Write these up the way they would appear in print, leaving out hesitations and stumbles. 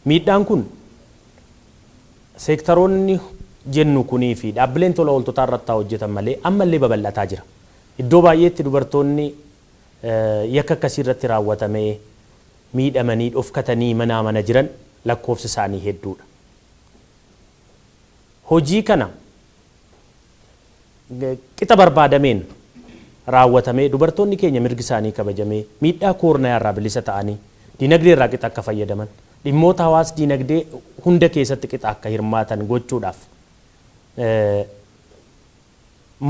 Miidhaan kun seektaroonni jennu kunii fi dhaabbileen tola ooltotaa irratti hojjetan malee ammallee babal'ataa jira. Iddoo baay'eetti dubartoonni yakka akkasii irratti raawwatamee miidhamanii dhofkatanii manaa mana jiran lakkoofsi isaanii hedduudha. Hojii kana qixa barbaadameen raawwatamee dubartoonni keenya mirgi isaanii kabajamee, miidhaa koornayaa irraa bilisa ta'anii, dinagdee irraa qixa akka fayyadaman, dhimmoota hawaas dinagdee hunda keessatti qixa akka hirmaatan gochuudhaaf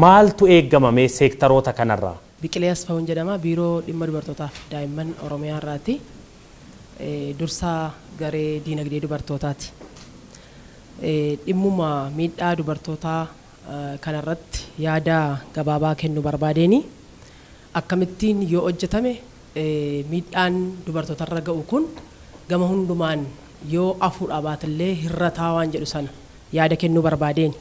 maaltu eeggamame seektaroota kanarraa? Biqilee Asfaawun jedhama, Biiroo Dhimma Dubartootaaf Daa'imman Oromiyaa irraati. Dursaa garee diinagdee dubartootaati. Dhimmuma miidhaa dubartootaa kanarratti yaada gabaabaa kennu barbaadeeni, akkamittiin yoo hojjetame miidhaan dubartootarra ga'u kun gama hundumaan yoo afuudhaa baatellee hirrataa waan jedhu sana yaada kennuu barbaadeeni.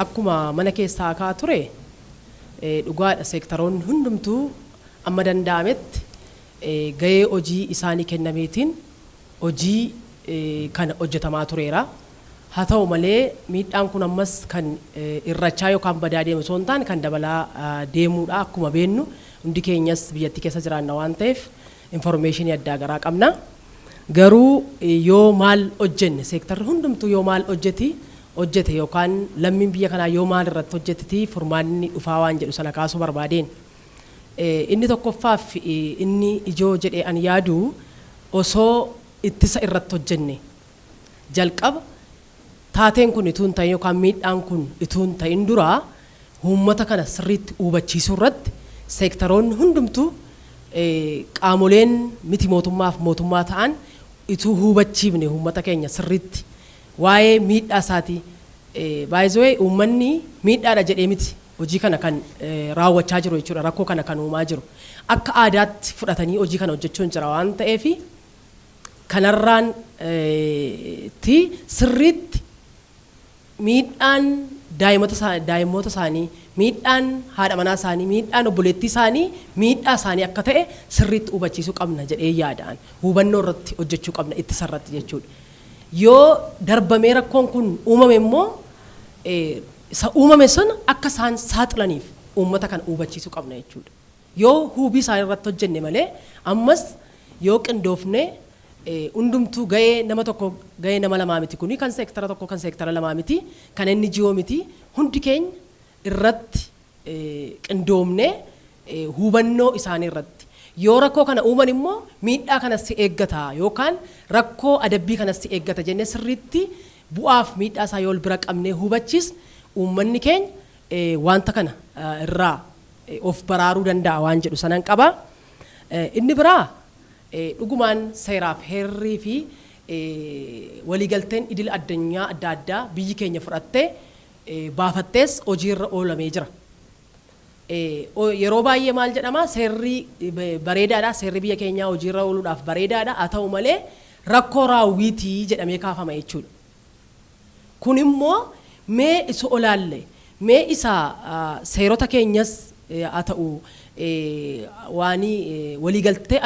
Akkuma mana keessaa ka'aa ture, dhugaadha, seektaroonni hundumtuu amma danda'ametti gahee hojii isaanii kennameetiin hojii kana hojjetamaa tureera. Haa ta'u malee, miidhaan kun ammas kan hir'achaa yookaan badaa deemu osoo hin taane kan dabalaa deemuudha. Akkuma beennu, hundi keenyas biyyattii keessa jiraanna waan ta'eef informationii addaa garaa qabna. Garuu yoo maal hojjenne, seektarri hundumtuu yoo maal hojjete yookaan lammiin biyya kanaa yoo maal irratti hojjeteti furmaanni dhufaa waan jedhu sana kaasuu barbaadeen. Inni tokkoffaaf inni ijoo jedhee an yaadu, osoo ittisa irratti hojjenne, jalqaba taateen kun ituu hin ta'in yookaan miidhaan kun ituu hin ta'in dura uummata kana sirriitti hubachiisuu irratti seektaroonni hundumtuu, qaamoleen miti mootummaaf mootummaa ta'an, ituu hubachiifne uummata keenya sirriitti waa'ee miidhaa isaatii. Baay'ee uummanni miidhaadha jedhee miti hojii kana kan raawwachaa jiru jechuudha, rakkoo kana kan uumaa jiru. Akka aadaatti fudhatanii hojii kana hojjechuun jira waan ta'eef, kanarraan ti sirriitti miidhaan daa'immoota isaanii, miidhaan haadha manaa isaanii, miidhaan obboleettii isaanii miidhaa isaanii akka ta'e sirriitti hubachiisuu qabna jedhee yaadaan hubannoo irratti hojjechuu qabna ittisa irratti jechuudha. Yoo darbamee rakkoon kun uumame immoo, isa uumame sana akka isaan saaxilaniif uummata kana hubachiisuu qabna jechuudha. Yoo hubii isaan irratti hojjenne malee, ammas yoo qindoofne, hundumtuu gahee nama tokko, gahee nama lamaa miti kuni, kan seektara tokko, kan seektara lamaa miti, kan NGO miti, hundi keenya irratti qindoomne hubannoo isaanii irratti, yoo rakkoo kana uuman immoo miidhaa kanas si eeggata yookaan rakkoo adabbii kanas si eeggata jennee sirriitti bu'aaf miidhaa isaa yoo bira qabnee hubachiis, uummanni keenya wanta kana irraa of baraaruu danda'a waan jedhu sanan qaba. Inni biraa, dhugumaan seeraaf heerrii fi waliigalteen idil addunyaa adda addaa biyyi keenya fudhattee baafattees hojiirra oolamee jira. Yeroo baay'ee maal jedhama? Seerri bareedaadha, seerri biyya keenyaa hojiirra ooluudhaaf bareedaadha, haa ta'u malee rakkoo raawwiitii jedhamee kaafama jechuudha. Kun immoo mee isa olaalle, mee isa seerota keenyas haa ta'u waan waliigaltee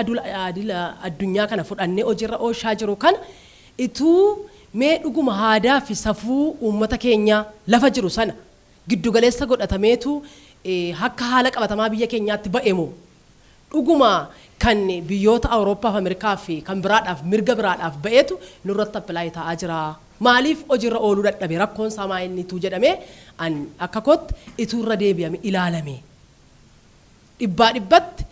addunyaa kana fudhannee hojiirra oolchaa jiru kana, ituu mee dhuguma aadaa fi safuu uummata keenyaa lafa jiru sana giddugaleessa godhatameetu akka haala qabatamaa biyya keenyaatti ba'e moo dhuguma kan biyyoota Awurooppaa fi Ameerikaa fi kan biraadhaaf mirga biraadhaaf ba'eetu nurratti apply ta'aa jira? Maaliif hojiirra ooluu dadhabe? Rakkoon isaa maa inni ituu jedhamee, an akka kootti ituu irra deebi'ame ilaalame. Dhibbaa dhibbatti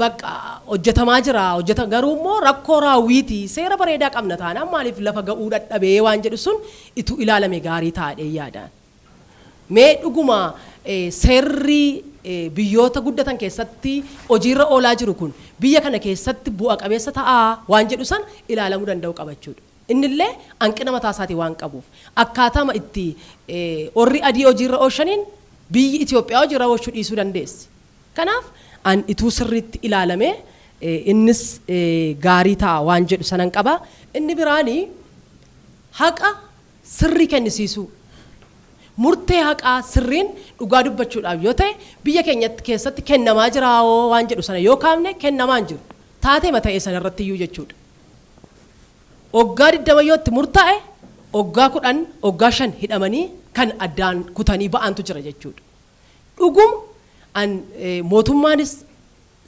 bakka hojjetamaa jira hojjeta, garuu immoo rakkoo raawwiiti, seera bareedaa qabna taanaan maaliif lafa ga'uu dadhabee waan jedhu sun ituu ilaalame gaarii taa'ee yaadaan. Mee dhuguma seerri biyyoota guddatan keessatti hojiirra oolaa jiru kun biyya kana keessatti bu'a qabeessa ta'aa waan jedhu san ilaalamuu danda'u qabachuudha. Innillee hanqina mataa isaatii waan qabuuf, akkaataama itti warri adii hojiirra oolchaniin biyyi Itoophiyaa hojiirra oolchuu dhiisuu dandeessi. Kanaaf an ituu sirriitti ilaalame innis gaarii ta'a waan jedhu sanan qaba. Inni biraani haqa sirrii kennisiisuu. Murtee haqaa sirriin, dhugaa dubbachuudhaaf yoo ta'e, biyya keenyatti keessatti kennamaa jiraawoo waan jedhu sana yoo kaafne, kennamaa hin jiru. Taateema ta'e sana irratti iyyuu jechuudha. Waggaa 20 yoo itti murtaa'e, waggaa 10, waggaa 5 hidhamanii kan addaan kutanii ba'antu jira jechuudha. Dhuguma an mootummaanis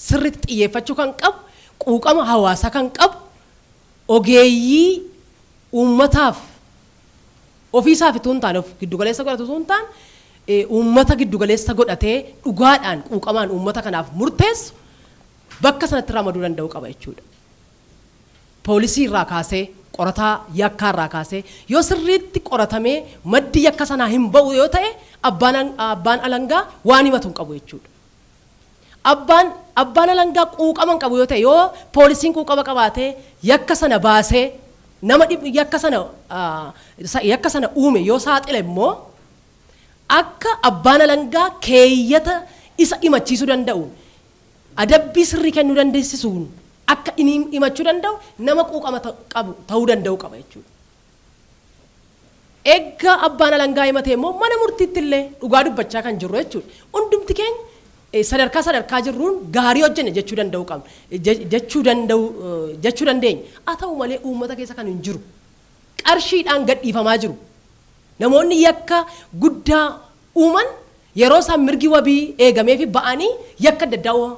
sirriitti xiyyeeffachuu kan qabu, quuqama hawaasaa kan qabu, ogeeyyii uummataaf ofiisaaf utuu hin taane, of giddugaleessa godhatu utuu hin taane, uummata giddugaleessa godhatee dhugaadhaan quuqamaan uummata kanaaf murteessu bakka sanatti ramaduu danda'uu qaba jechuudha. Poolisii irraa kaasee, qorataa yakkaa irraa kaasee, yoo sirriitti qoratamee maddi yakka sanaa hin ba'u yoo ta'e, abbaan alangaa waan himatu hin qabu jechuudha. Abbaan alangaa quuqama hin qabu yoo ta'e, yoo poolisiin quuqama qabaatee yakka sana baasee nama yakka sana uume yoo saaxile immoo, akka abbaan alangaa keeyyata isa himachiisuu danda'uun, adabbii sirrii kennuu dandeessisuun akka inni himachuu danda'u nama quuqama qabu ta'uu danda'u qaba jechuudha. Eegga abbaan alangaa himate immoo mana murtiitti illee dhugaa dubbachaa kan jirru jechuudha. Hundumti keenya sadarkaa sadarkaa jirruun gaarii hojjenne jechuu danda'u qabna. Jechuu danda'u jechuu dandeenya. Haa ta'u malee, uummata keessa kan hin jiru, qarshiidhaan gadhiifamaa jiru. Namoonni yakka guddaa uuman yeroo isaan mirgi wabii eegamee fi ba'anii yakka adda addaa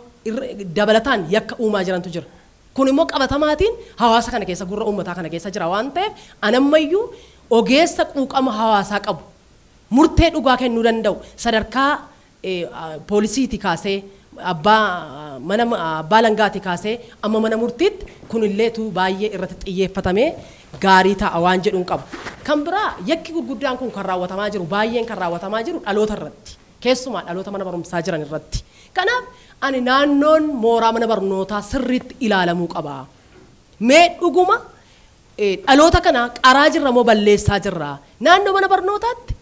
dabalataan yakka uumaa jirantu jira. Kun immoo qabatamaatiin hawaasa kana keessa, gurra uummataa kana keessa jira waan ta'eef, anammayyuu ogeessa quuqama hawaasaa qabu, murtee dhugaa kennuu danda'u, sadarkaa poolisiitii kaasee, abbaa mana abbaa alangaatii kaasee amma mana murtiitti, kunilleetu baay'ee irratti xiyyeeffatamee gaarii ta'a waan jedhuun qaba. Kan biraa, yakki gurguddaan kun kan raawwatamaa jiru, baay'een kan raawwatamaa jiru dhaloota irratti. Keessumaa dhaloota mana barumsaa jiran irratti. Kanaaf ani naannoon mooraa mana barnootaa sirriitti ilaalamuu qaba. Mee dhuguma dhaloota kana qaraa jirra moo balleessaa jirra? Naannoo mana barnootaatti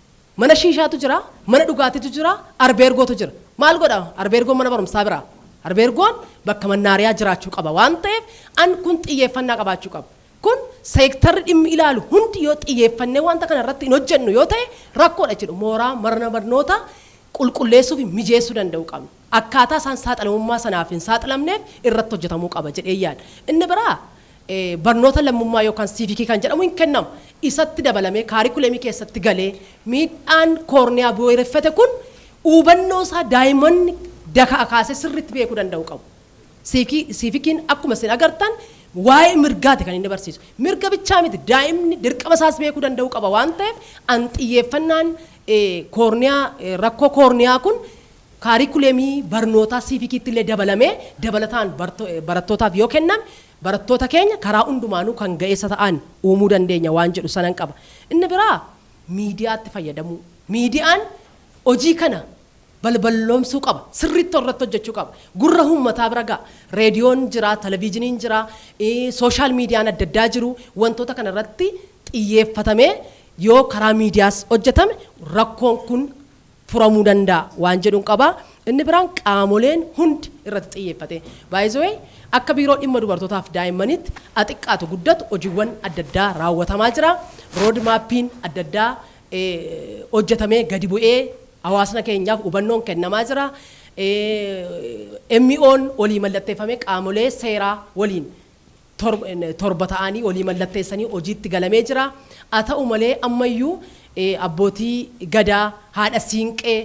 mana shiishaatu jira, mana dhugaatiitu jira, arbeergootu jira. Maal godha arbeergoon mana barumsaa biraa? Arbeergoon bakka mannaariyaa jiraachuu qaba waan ta'eef, an kun xiyyeeffannaa qabaachuu qaba. Kun seektarri dhimmi ilaalu hundi yoo xiyyeeffannee wanta kana irratti hin hojjennu yoo ta'e, rakkoodha jechuudha. Mooraa mana barnootaa qulqulleessuu fi mijeessuu danda'uu qabna. Akkaataa isaan saaxilamummaa sanaaf hin saaxilamneef irratti hojjetamuu qaba jedhee yaada. Inni biraa, barnoota lammummaa yookaan siivikii kan jedhamu hin kennamu. Isatti dabalamee kaarikuleemii keessatti galee miidhaan koorniyaa bu'uureffate kun hubannoo isaa daa'imman dakaa kaasee sirriitti beekuu danda'uu qabu. Siivikiin akkuma isin agartan waa'ee mirgaati kan inni barsiisu. Mirga bichaa miti, daa'imni dirqama isaas beekuu danda'uu qaba waan ta'eef, an xiyyeeffannaan koorniyaa, rakkoo koorniyaa kun kaarikuleemii barnootaa siivikiitti illee dabalamee dabalataan barattootaaf yoo kenname, barattoota keenya karaa hundumaanuu kan ga'eessa ta'an uumuu dandeenya waan jedhu sanan qaba. Inni biraa miidiyaatti fayyadamuu. Miidiyaan hojii kana balballoomsuu qaba. Sirriitti irratti hojjechuu qaba. Gurra uummataa bira ga'a. Reediyoon jira, televezyiiniin jira, social miidiyaan adda addaa jiru. Wantoota kana irratti xiyyeeffatamee yoo karaa miidiyaas hojjetame, rakkoon kun furamuu danda'a waan jedhuun qaba. Inni biraan qaamoleen hundi irratti xiyyeeffate. Baay'isee akka biiroo dhimma dubartootaaf daa'immanitti xiqqaatu guddatu hojiiwwan adda addaa raawwatamaa jira. Road mapiin adda addaa hojjetamee gadi bu'ee hawaasna keenyaaf hubannoon kennamaa jira. MO'n walii mallatteeffamee qaamolee seeraa waliin 7 ta'anii walii mallatteessanii hojiitti galamee jira. Haa ta'u malee, ammayyuu abbootii gadaa, haadha siinqee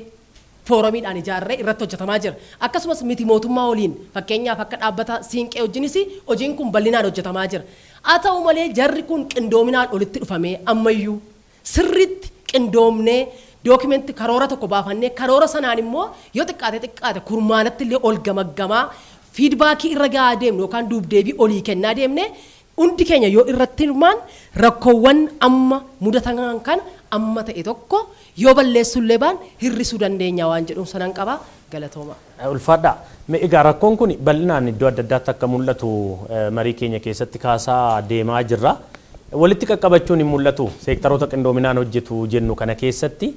foorumiidhaan ijaarree irratti hojjetamaa jira. Akkasumas miti mootummaa waliin, fakkeenyaaf akka dhaabbata siinqee wajjinis hojiin kun bal'inaan hojjetamaa jira. Haa ta'u malee, jarri kun qindoominaan olitti dhufamee ammayyuu sirriitti qindoomnee dookimentii karoora tokko baafannee, karoora sanaan immoo yoo xiqqaate xiqqaate kurmaanatti illee ol gamaggamaa feedbackii irra gahaa deemnu yookaan duubdeebii olii kennaa deemne, hundi keenya yoo irratti hirmaan, rakkoowwan amma mudatan kana amma ta'e tokko yoo balleessullee baan hir'isuu dandeenya waan jedhuun sanan qaba. Galatooma. Ulfaadhaa. Egaa rakkoon kun bal'inaan iddoo adda addaatti akka mul'atu marii keenya keessatti kaasaa deemaa jirra. Walitti qaqqabachuun hin mul'atu. Seektaroota qindoominaan hojjetu jennu kana keessatti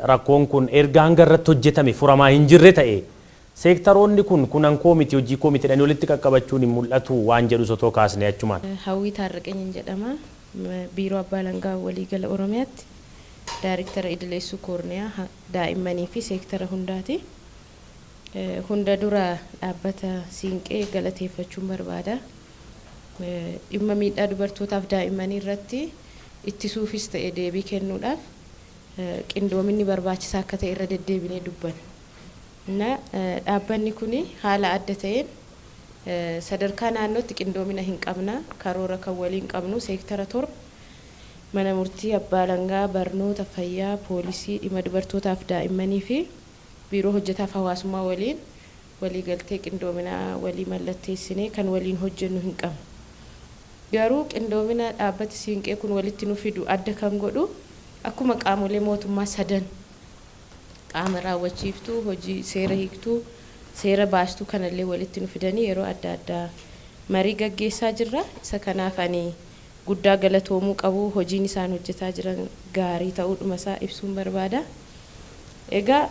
rakkoon kun erga hanga irratti hojjetame furamaa hin jirre ta'e, seektaroonni kun kunan koo miti, hojii koo miti jedhanii walitti qaqqabachuun hin mul'atu waan jedhu otoo kaasne achumaan. Hawwii Taarraqeenyin jedhama. Biiroo Abbaa Alangaa Waliigala Oromiyaatti Daariktara Idileessuu Koorniyaa Daa'immanii fi Seektara Hundaati. Hunda dura dhaabbata Siinqee galateeffachuun barbaada. Dhimma miidhaa dubartootaaf daa'immanii irratti ittisuufis ta'e deebii kennuudhaaf qindoominni barbaachisaa akka ta'e irra deddeebinee dubbanna. Na dhaabbanni kun haala adda ta'een sadarkaa naannootti qindoomina hin qabna, karoora kan waliin qabnu seektara 7, mana murtii, abbaa alangaa, barnoota, fayyaa, poolisii, dhimma dubartootaaf daa'immanii fi biiroo hojjetaaf hawaasummaa waliin waliigaltee qindoominaa walii mallatteessinee kan waliin hojjennu hin qabnu. Garuu qindoomina dhaabbati Siinqee kun walitti nu fidu adda kan godhu, akkuma qaamolee mootummaa sadan, qaama raawwachiiftuu, hojii seera hiiktuu, seera baastuu kanallee walitti nu fidanii yeroo adda addaa marii gaggeessaa jirra. Isa kanaaf ani guddaa galatoomuu qabu, hojiin isaan hojjetaa jiran gaarii ta'uudhuma isaa ibsuun barbaada. Egaa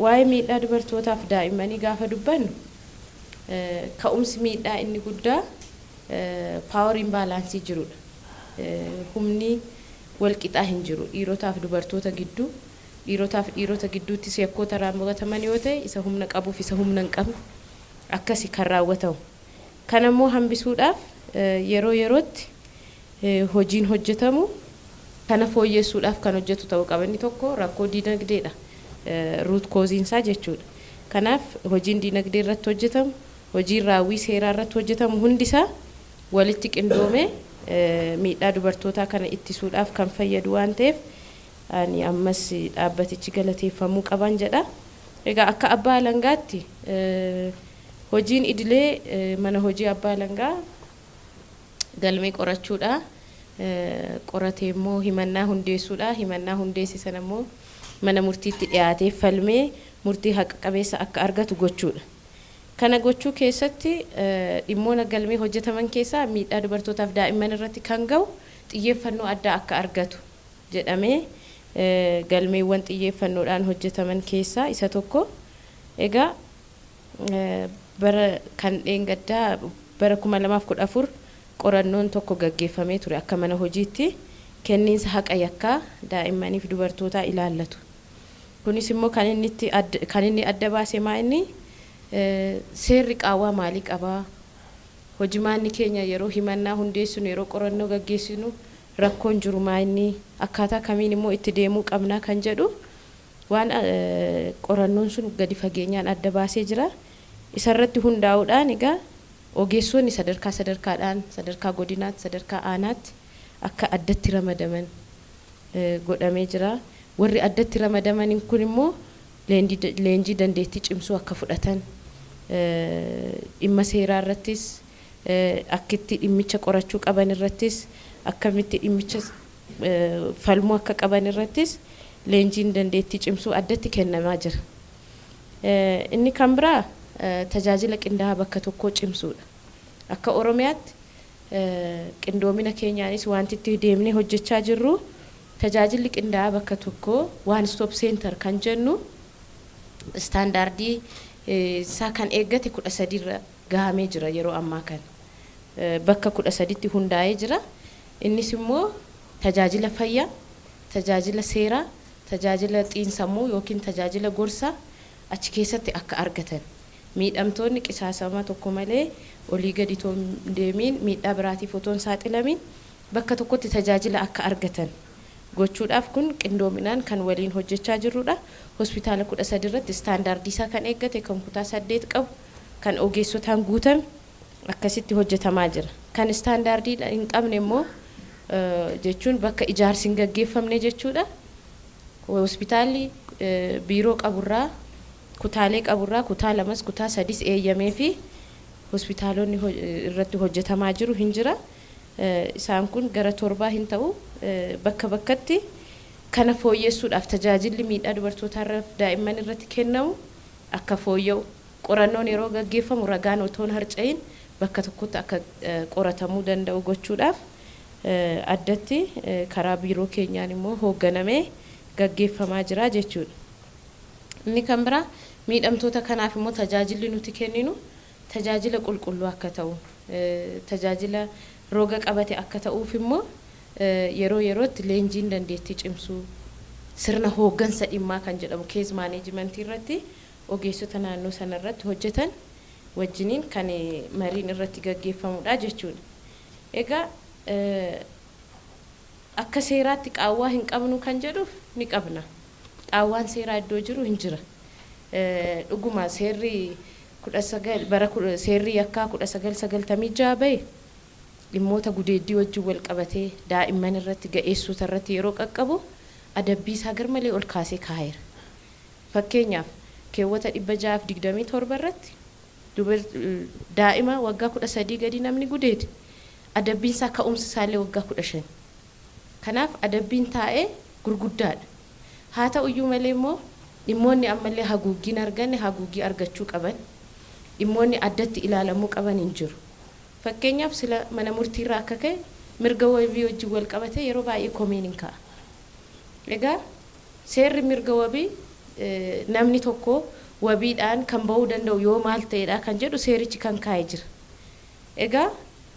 waa'ee miidhaa dubartootaaf daa'immanii gaafa dubbannu, ka'umsi miidhaa inni guddaa power imbalance jirudha. Humni walqixaa hin jiru dhiirotaaf dubartoota gidduu, dhiirotaaf dhiirota gidduuttis yakkoota raawwataman yoo ta'e, isa humna qabuuf isa humna hin qabne akkasi kan raawwatamu. Kanammoo hambisuudhaaf yeroo yerootti hojiin hojjetamu kana fooyyessuudhaaf kan hojjetu ta'uu qaba. Inni tokko rakkoo diinagdeedha. Root causeiinsaa jechuudha. Kanaaf hojiin diinagdee irratti hojjetamu, hojiin raawwii seeraa irratti hojjetamu hundisaa walitti qindoomee miidhaa dubartootaa kana ittisuudhaaf kan fayyadu waan ta'eef, ani ammas dhaabbatichi galateeffamuu qaban jedha. Egaa akka abbaa alangaatti hojiin idilee mana hojii abbaa alangaa galmee qorachuudha. Qoratee immoo himannaa hundeessuudha. Himannaa hundeesse sana immoo mana murtiitti dhiyaatee falmee murtii haqa qabeessa akka argatu gochuudha. Kana gochuu keessatti dhimmoota galmee hojjetaman keessaa miidhaa dubartootaaf daa'imman irratti kan gahu xiyyeeffannoo addaa akka argatu jedhamee galmeewwan xiyyeeffannoodhaan hojjetaman keessaa isa tokko. Egaa bara kan dheengaddaa bara 2014 qorannoon tokko gaggeeffamee ture akka mana hojiitti, kenniinsa haqa yakkaa daa'immaniif dubartootaa ilaallatu. Kunis immoo kan inni adda baase maa inni seerri qaawwaa maalii qabaa? Hojimaanni keenya yeroo himannaa hundeessinu, yeroo qorannoo gaggeessinu rakkoon jiru maa inni, akkaataa kamiin immoo itti deemuu qabnaa kan jedhu waan qorannoon sun gadi fageenyaan adda baasee jira. Isarratti hundaa'uudhaan egaa ogeessonni sadarkaa sadarkaadhaan, sadarkaa godinaatti, sadarkaa aanaatti akka addatti ramadaman godhamee jira. Warri addatti ramadaman kun immoo leenjii dandeettii cimsuu akka fudhatan, dhimma seeraa irrattis, akkitti dhimmicha qorachuu qaban irrattis, akkamitti dhimmicha falmuu akka qaban irrattis leenjiin dandeettii cimsuu addatti kennamaa jira. Inni kan biraa tajaajila qindaa'aa bakka tokkoo cimsuudha. Akka Oromiyaatti qindoomina keenyaanis wanti itti deemnee hojjechaa jirru tajaajilli qindaa'aa bakka tokkoo, one stop center kan jennu, istaandaardii isaa kan eeggate 13rra gahamee jira yeroo ammaa kana. Bakka 13tti hundaa'ee jira. Innis immoo tajaajila fayyaa, tajaajila seeraa, tajaajila xiinsammuu yookiin tajaajila gorsaa achi keessatti akka argatan. Miidhamtoonni qisaasama tokko malee olii gadi otoo hin deemiin, miidhaa biraatiif otoo hin saaxilamiin bakka tokkotti tajaajila akka argatan gochuudhaaf kun qindoominaan kan waliin hojjechaa jirrudha. Hospitaala 13 irratti istaandaardii isaa kan eeggate, kan kutaa 8 qabu, kan ogeessotaan guutame akkasitti hojjetamaa jira. Kan istaandaardii hin qabne immoo, jechuun bakka ijaarsi hin gaggeeffamne jechuudha. Hospitaalli biiroo qaburraa, kutaalee qaburraa kutaa lamas kutaa sadis eeyyamee fi hospitaalonni irratti hojjetamaa jiru hin jira. Isaan kun gara torbaa hin ta'u. Bakka bakkatti kana fooyyessuudhaaf tajaajilli miidhaa dubartootaa daa'imman irratti kennamu akka fooyya'u, qorannoon yeroo gaggeeffamu ragaan otoo hin harca'in bakka tokkotti akka qoratamuu danda'u gochuudhaaf addatti karaa biiroo keenyaan immoo hoogganamee gaggeeffamaa jira jechuudha. Inni kan biraa miidhamtoota kanaaf immoo tajaajilli nuti kenninu tajaajila qulqulluu akka ta'u, tajaajila roga qabate akka ta'uuf immoo yeroo yerootti leenjiin dandeettii cimsuu, sirna hooggansa dhimmaa kan jedhamu, case managementii irratti ogeessota naannoo sana irratti hojjetan wajjiniin kan mariin irratti gaggeeffamudha jechuudha. Egaa akka seeraatti qaawwaa hin qabnu kan jedhuuf ni qabna. Qaawwaan seeraa iddoo jiru hin jira. Dhuguma seerri 19 bara seerri yakkaa 1996 bahe dhimmoota gudeeddii wajjin wal qabatee daa'imman irratti ga'eessota irratti yeroo qaqqabu adabbii isaa garmalee ol kaasee kaa'eera. Fakkeenyaaf keewwata 627 irratti daa'ima waggaa 13 gadi namni gudeede adabbiin isaa ka'umsa isaallee waggaa 15. Kanaaf adabbiin taa'ee gurguddaadha. Haa ta'uyyuu malee immoo dhimmoonni ammallee haguuggiin arganne haguuggii argachuu qaban dhimmoonni addatti ilaalamuu qaban hin jiru. Fakkeenyaaf sila mana murtiirraa akka ka'e mirga wabii wajjin wal qabatee yeroo baay'ee komeen hin ka'a. Egaa seerri mirga wabii namni tokko wabiidhaan kan bahuu danda'u yoo maal ta'edha kan jedhu seerichi kan kaa'ee jira. Egaa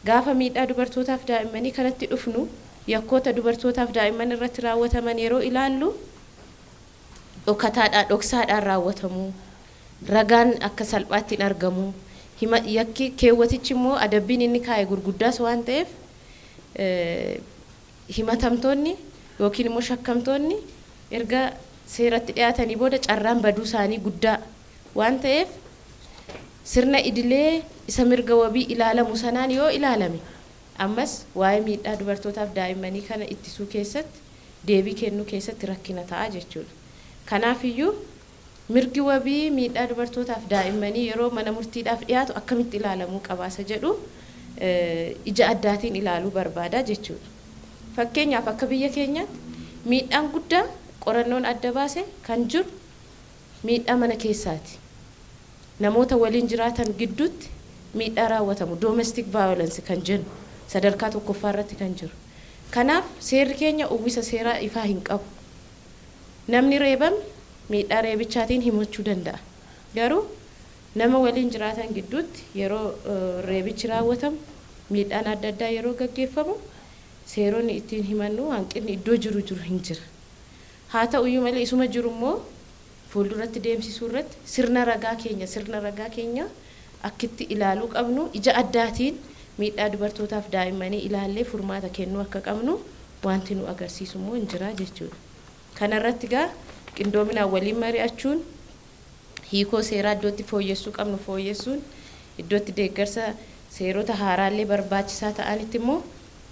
gaafa miidhaa dubartootaaf daa'immanii kanatti dhufnu yakkoota dubartootaaf daa'imman irratti raawwataman yeroo ilaallu dhokataadhaan dhoksaadhaan raawwatamu ragaan akka salphaatti hin argamu yakki keewwatichi immoo adabbiin inni kaa'e gurguddaas waan ta'eef himatamtoonni yookiin immoo shakkamtoonni erga seeratti dhiyaatanii booda carraan baduu isaanii guddaa waan ta'eef sirna idilee isa mirga wabii ilaalamu sanaan yoo ilaalame ammas waa'ee miidhaa dubartootaaf daa'immanii kana ittisuu keessatti deebii kennuu keessatti rakkina ta'a jechuudha. Kanaafiyyuu mirgi wabii miidhaa dubartootaaf daa'immanii yeroo mana murtiidhaaf dhiyaatu akkamitti ilaalamuu qabaasa jedhu ija addaatiin ilaaluu barbaada jechuudha. Fakkeenyaaf akka biyya keenyaatti miidhaan guddaa qorannoon adda baase kan jiru miidhaa mana keessaati. Namoota waliin jiraatan gidduutti miidhaa raawwatamu domestic violence kan jennu sadarkaa tokkoffaa irratti kan jiru. Kanaaf seerri keenya uwwisa seeraa ifaa hin qabu. Namni reebame miidhaa reebichaatiin himachuu danda'a. Garuu nama waliin jiraatan gidduutti yeroo reebichi raawwatamu miidhaan adda addaa yeroo gaggeeffamu seeronni ittiin himannu hanqinni iddoo jiru jiru hin jira. Haa ta'uyyuu malee isuma jiru immoo fuulduratti deemsisuu irratti sirna ragaa keenya akkitti ilaaluu qabnu ija addaatiin miidhaa dubartootaaf daa'immanii ilaallee furmaata kennuu akka qabnu wanti nu agarsiisu immoo hin jira jechuudha. Kanarratti gaa qindoominaan waliin mari'achuun hiikoo seeraa iddootti fooyyessuu qabnu fooyyessuun iddootti deeggarsa seerota haaraallee barbaachisaa ta'anitti immoo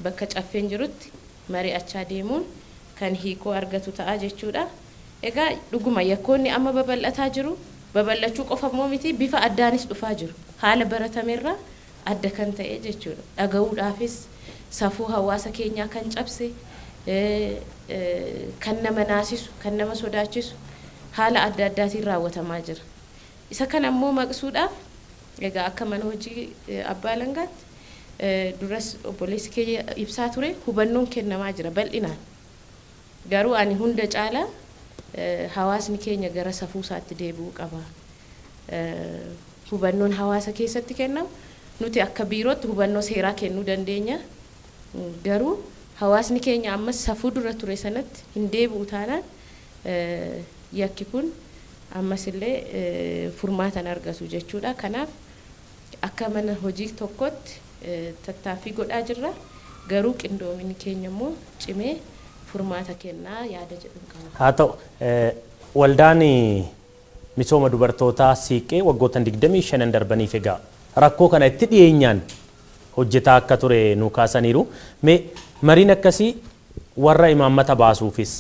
bakka caffeen jirutti mari'achaa deemuun kan hiikoo argatu ta'a jechuudha. Egaa dhuguma yakkoonni amma babal'ataa jiru babal'achuu qofa immoo miti bifa addaanis dhufaa jiru haala baratamerraa adda kan ta'e jechuudha. Dhaga'uudhaafis safuu hawaasa keenyaa kan cabse kan nama naasisu kan nama sodaachisu haala adda addaatiin raawwatamaa jira. Isa kana immoo maqsuudhaaf egaa akka mana hojii abbaa alangaatti duras obboleessi keenya ibsaa ture hubannoon kennamaa jira bal'inaan. Garuu ani hunda caalaa hawaasni keenya gara safuu isaatti deebi'uu qaba. Hubannoon hawaasa keessatti kennamu nuti akka biirootti hubannoo seeraa kennuu dandeenya. Garuu hawaasni keenya ammas safuu dura ture sanatti hin deebi'u taanaan yakki kun ammas illee furmaatan argatu jechuudha. Kanaaf akka mana hojii tokkotti tattaaffii godhaa jirra. Garuu qindoominni keenya immoo cimee furmaata kennaa yaada jedhu qaba. Haa ta'u, waldaan misooma dubartootaa Siiqqee waggoota 25 darbaniif egaa rakkoo kana itti dhiyeenyaan hojjetaa akka ture nu kaasaniiru. Mee mariin akkasii warra imaammata baasuufis